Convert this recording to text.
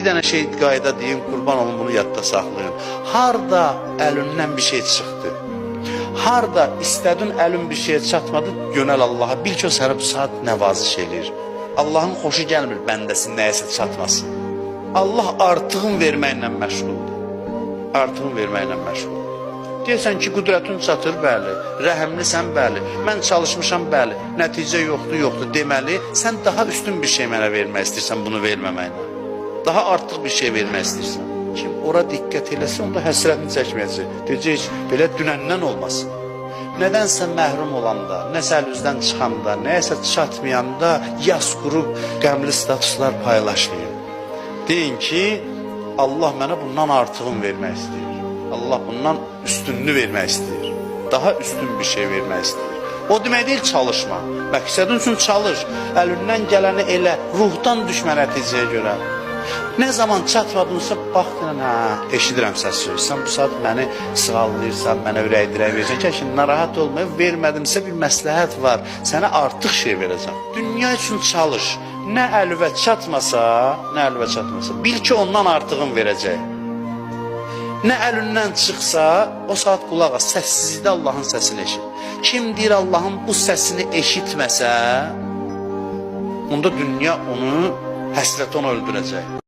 Bir dənə şey qayda deyim, qurban olum bunu yadda saxlayın. Harda əlindən bir şey çıxdı, harda istədin əlin bir şeyə çatmadı, yönəl Allaha. Bil ki o səni bu saat nəvaziş eləyir. Allahın xoşu gəlmir bəndəsi nəyəsə çatmasın. Allah artığın verməklə məşğuldur. Artığın verməklə məşğuldur. Deyirsən ki, qüdrətin çatır, bəli. Rəhimlisən, bəli. Mən çalışmışam, bəli. Nəticə yoxdur, yoxdur. Deməli, sən daha üstün bir şey mənə vermək istəyirsən bunu verməməklə. Daha artıq bir şey vermək istəyirsən. Kim ora diqqət eləsə, onda həsrətini çəkməyəcək. Deyəcək, heç belə dünəndən olmasın. Nədənsə məhrum olanda, nəsə əl üzdən çıxanda, nəyəsə çatmayanda yas qurub qəmli statuslar paylaşmayın. Deyin ki, Allah mənə bundan artığını vermək istəyir. Allah bundan üstünlüyünü vermək istəyir. Daha üstün bir şey vermək istəyir. O demək deyil çalışma. Məqsədin üçün çalış. Əlindən gələni elə, ruhdan düşmə nəticəyə görə. Nə zaman çatmadınsa bax deyən, hə, eşidirəm səs söz. Sən bu saat məni sığallayırsan, mənə ürək dirək verirsən. Ki, narahat olma, vermədimsə bir məsləhət var. Sənə artıq şey verəcəm. Dünya üçün çalış. Nə əlvə çatmasa, nə əlvə çatmasa, bil ki ondan artığın verəcək. Nə əlindən çıxsa, o saat qulaq as, səssizlikdə Allahın səsini eşit. Kim deyir Allahın bu səsini eşitməsə, onda dünya onu, həsrət onu öldürəcək.